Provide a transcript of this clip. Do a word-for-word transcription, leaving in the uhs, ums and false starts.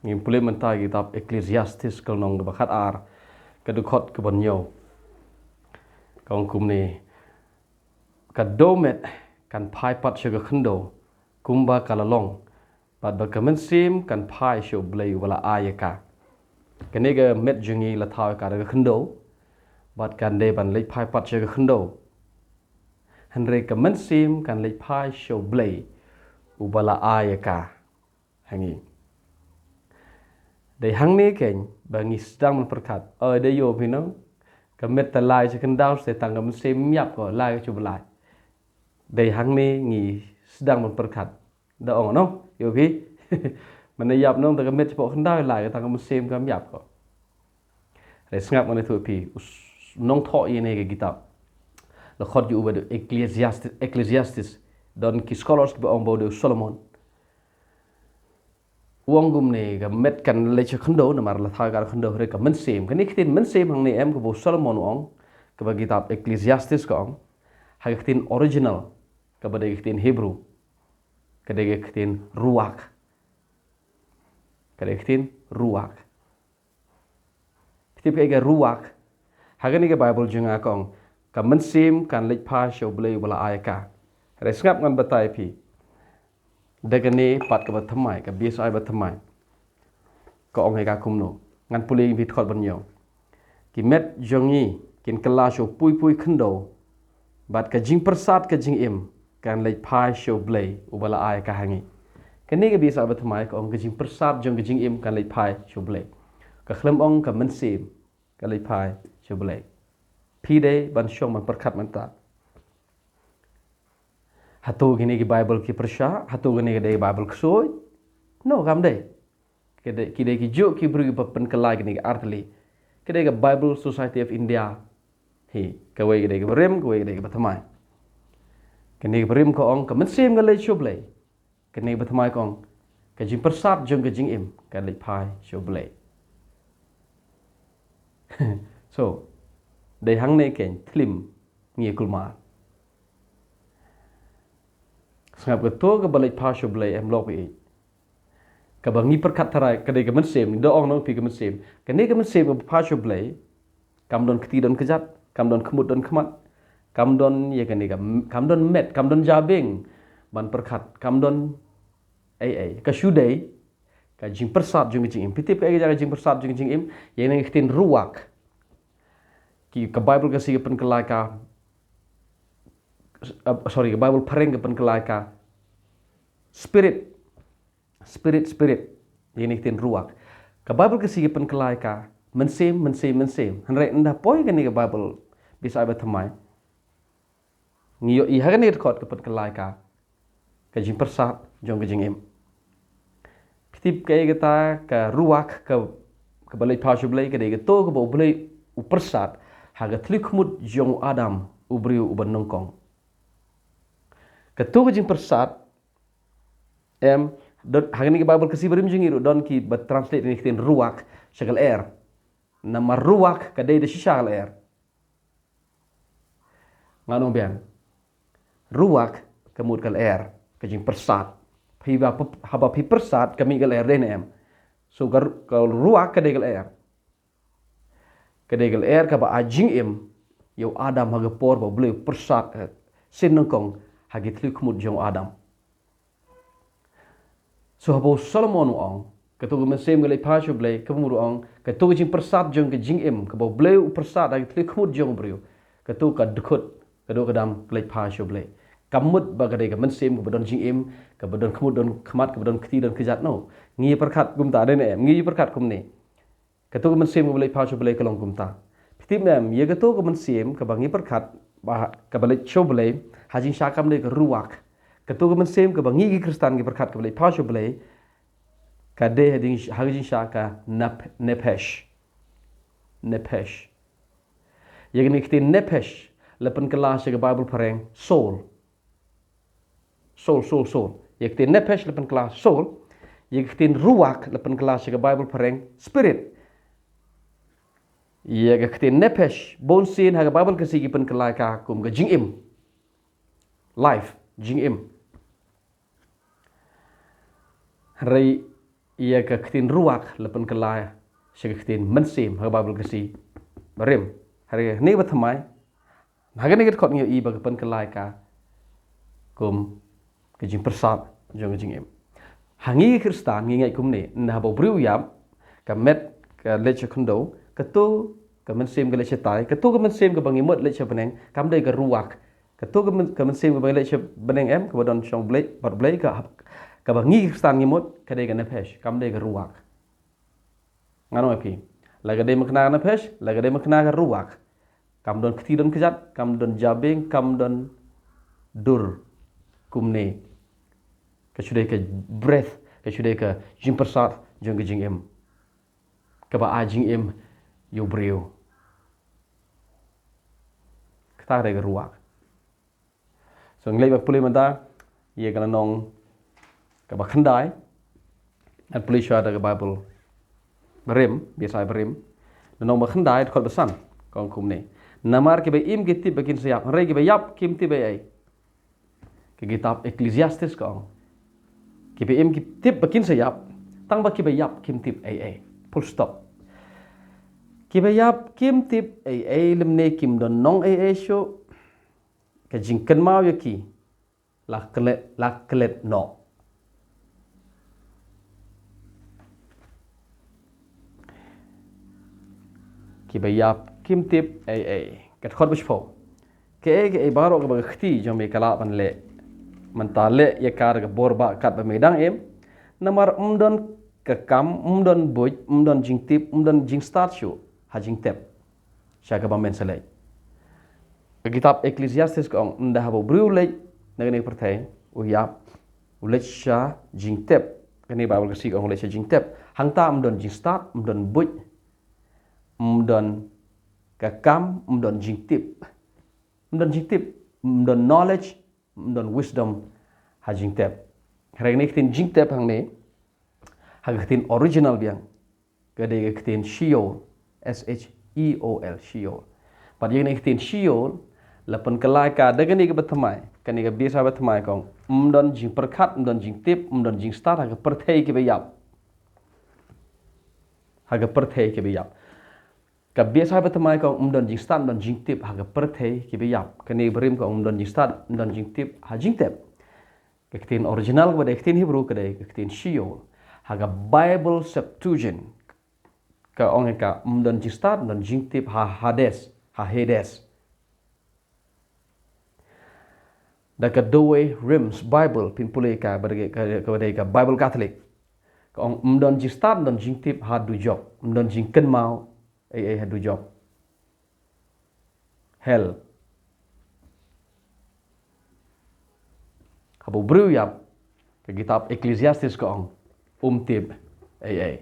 Ngin pule mynta ki kitab Ecclesiastes ka lynnong kaba khat ar, ka dkhot kaba hynñiew. Ka ong kumne, ka dewmet kan phai pat sha ka khyndew kumba ka la long, bad ba ka mynsiem kan phai sha U Blei uba la ai ïa ka. Kane ka met jong ngi la thaw ïa ka da ka khyndew, bad kan dei ban leit phai pat sha ka khyndew. Hynrei ka mynsiem kan leit phai sha U Blei uba la ai ïa ka ha ngi. Dei hangne keiñ ba ngi sdang ban pyrkhat, oi, dei ïoh phi nong, ka met te lai sha khyndew, te tang ka mynsiem ym ïap ko, lai ka shu ba lai. Dei hangne ngi sdang ban pyrkhat. Da ong nong, ïoh phi. Mynne ïap nong, te ka met shapoh khyndew lai, ka tang ka mynsiem kam ïap ko. Re sngap ngan ïathuh phi, u s-, nongthoh ïa kane ka kitab. La khot ïa u ba dei Ecclesiastes, Ecclesiastes. Don ki scholars kiba ong ba u dei u Solomon. U ong kumne, ka met kan leit sha khyndew, namar la thaw ïa ka da khyndew, hynrei ka mynsiem. Kane ka ktien mynsiem hangne em kaba u Solomon u ong, kaba kitab Ecclesiastes ka ong. Ha ka ktien original, kaba dei ka ktien Hebrew. Ka dei ka ktien ruach. Ka dei ka ktien ruach. Phi tip kaei ka ruach? Ha kane ka Baibl jong nga ka ong, ka mynsiem kan leit phai sha U Blei uba la ai ïa ka. Re sngap ngan batai phi. Da kane pat kaba thymmai, ka B S I ba thymmai. Ka ong ïa ka kumno. Ngan pule ïa phi dkhot ba hynñiew. Ki met jong ngi kin kylla sha u pui pui khyndew, bad ka jingpyrsad ka jingim kan leit phai sha U Blei uba la ai ïa ka ha ngi. Kane ka B S I ba thymmai ka ong ka jingpyrsad jong ka jingim kan leit phai sha U Blei. Ka khlem ong ka mynsiem kan leit phai sha U Blei. Phi dei ban shong ban pyrkhat mynta. Hato kine ki Baibl ki pyrshah, hato kine ki dei Baibl ksuid? No, kam dei. Ki dei, ki dei ki juh ki briew kiba pynkylla kine ki artylli. Ki dei ka Bible Society of India. Hi, kawei ka dei kaba rim, kawei ka dei kaba thymmai. Kane kaba rim ka ong ka mynsiem ka leit sha U Blei. Kane kaba thymmai ka ong ka jingpyrsad jong ka jingim ka leit phai sha U Blei. So, dei hangne keiñ thlim ngi kulmar. Sngap, kato kaba leit phai sha U Blei em lok ïeit. Kaba ngi pyrkhat tharai ka dei ka mynsiem, da ong nong phi ka mynsiem. Kane ka mynsiem kaba phai sha U Blei, kam don kti don kjat, kam don khmut don khmat, kam don ïa kane ka, kam don met, kam don jabieng ban pyrkhat, kam don ei ei. Ka shu dei ka jingpyrsad jong ka jingim. Phi tip kaei ka jingpyrsad jong ka jingim? Ïa kane ka ktien ruach. Ki, ka Bible ka Khasi ka pynkylla ka, uh, sorry, ka Bible phareng ka pynkylla ka spirit. Spirit, spirit. Ïa kane ka ktien ruach. Ka Bible ka Khasi ka pynkylla ka mynsiem, mynsiem, mynsiem. Hynrei ynda poi kane ka Bible B S I ba thymmai, ngi ïohi ha kane ka dkhot ka pynkylla ka ka jingpyrsad jong ka jingim. Phi tip kaei kata ka ruach ka, kaba leit phai sha U Blei? Ka dei kato kaba U Blei u pyrsad ha ka thliew khmut jong u Adam, u briew uba nyngkong. Kato ka jingpyrsad em, don, ha kane ka Bible ka Khasi ba rim jong ngi ruh don kiba translate ïa kane ka ktien ruach sha ka lyer. Namar ruach ka dei da shisha ka lyer. Ngan ong biang. Ruach ka mut ka lyer, ka jingpyrsad. Phi ba, haba phi pyrsad ka mih ka lyer, dei ne em? So ka ru-, ka ruach ka dei ka lyer. Ka dei ka lyer kaba ai jingim ïa u Adam ha ka por ba U Blei u pyrsad, eh, sien nyngkong ha ki thliew khmut jong u Adam. So haba u Solomon u ong, kato ka mynsiem ka leit phai sha U Blei, ka mut u ong, kato ka jingpyrsad jong ka jingim kaba U Blei u pyrsad ha ki thliew khmut jong u briew, kato ka dkhot, ka doh ka dam ka leit phai sha U Blei. Ka mut ba ka dei ka mynsiem kaba don jingim, kaba don khmut don khmat, kaba don kti don kjat, no. Ngi pyrkhat kumta, dei ne em? Ngi pyrkhat kumne. Kato ka mynsiem kaba leit phai sha U Blei ka long kumta. Phi tip ne em, ïa kato ka mynsiem kaba ngi pyrkhat ba kaba leit sha U Blei, ha jingshisha kam dei ka ruach. Kato ka mynsiem kaba ngi ki Khristan ngi pyrkhat kaba leit phai sha U Blei, ka dei ha ding, ha ka jingshisha ka nap-, nephesh. Nephesh. Ïa kane ka ktien nephesh la pynkylla sha ka Bible phareng soul. Soul, soul, soul. Ïa ka ktien nephesh la pynkylla soul. Ïa ka ktien ruach la pynkylla sha ka Bible phareng spirit. Ïa ka ktien nephesh, bun sien ha ka Bible Khasi ki pynkylla ka kum ka jingim. Life, jingim. Hynrei ïa ka ktien ruak la pynkylla sha ka ktien mynsiem ha ka Baibl Khasi barim. Hynrei hangne ba thymmai, ha kane ka dkhot ngi ïohi ba ka pynkylla ka kum ka jingpyrsad jong ka jingim. Ha ngi Khristan ngi ngeit kumne, ynda haba u briew u ïap, ka met ka leit sha khyndew, kato ka mynsiem ka leit shatai, kato ka mynsiem kaba ngi mut leit sha bneng, kam dei ka ruak. Kato ka myn-, ka mynsiem kaba ngi leit sha bneng em, kaba don shong Blei, bad Blei, ka, kaba ngi Khristan ngi mut, ka dei ka nephesh, kam dei ka ruak. Ngan ong ïa phi, la ka dei makna ka nephesh, la ka dei makna ka ruak, kam don kti don kjat, kam don jabieng, kam don dur kumne. Ka shu dei ka breath, ka shu dei ka jingpyrsad jong ka jingim, kaba ai jingim ïa u briew. Kata ka dei ka ruak. So ngi leit ban pule mynta ïa ka lynnong kaba khyndai. Ngan pule shuwa da ka Baibl barim, B S I barim. Lynnong ba khyndai, dkhot ba san, ka ong kumne: Namar kiba im ki tip ba kin sa ïap, hynrei kiba ïap kim tip ei ei. Ka kitab Ecclesiastes ka ong, kiba im ki tip ba kin sa ïap, tang ba kiba ïap kim tip ei ei. Full stop. Kiba ïap kim tip ei ei lymne kim don nong ei ei shuh. Ka jingkynmaw ïa ki la klet, la klet noh. Kiba ïap kim tip ei ei. Ka dkhot ba shiphew: Kaei kaei baroh kaba ka kti jong me ka lah ban leh mynta, leh ïa ka da ka bor ba katba me dang im. Namar ym don ka kam, ym don buit, ym don jingtip, ym don jingstad shuh ha jingtep sha kaba men sa leit. Ka kitab Ecclesiastes ka ong, ynda haba u briew u leit na kane ka pyrthei, u ïap, u leit sha jingtep. Kane Baibl Khasi ka ong u leit sha jingtep. Hangta ym don jingstad, ym don buit, ym don ka kam, ym don jingtip. Ym don jingtip, ym don knowledge, ym don wisdom ha jingtep. Hynrei kane ka ktien jingtep hangne, ha ka ktien original biang, ka dei ka ktien Sheol, S H E O L, Sheol. Bad ïa kane ka ktien Sheol la pynkylla ka da kane kaba thymmai, kane ka B S I ba thymmai ka ong, ym don jingpyrkhat, ym don jingtip, ym don jingstad ha ka pyrthei kiba ïap. Ha ka pyrthei kiba ïap. Ka B S I ba thymmai ka ong, ym don jingstad, ym don jingtip ha ka pyrthei kiba ïap. Kane barim ka ong, ym don jingstad, ym don jingtip ha jingtep. Ka ktien original kaba dei ka ktien Hebrew ka dei ka ktien Sheol. Ha ka Bible Septuagint ka ong ïa ka, ym don jingstad, ym don jingtip ha Hades, ha Hades. Da ka Douay Rheims Bible, phin pule ka, ba dei ka, kaba dei ka Bible Catholic, ka ong, ym don jingstad, ym don jingtip ha dujok, ym don jingkynmaw ei ei ha dujok, hell. Haba u briew u ïap, ka kitab Ecclesiastes ka ong, um tip ei ei.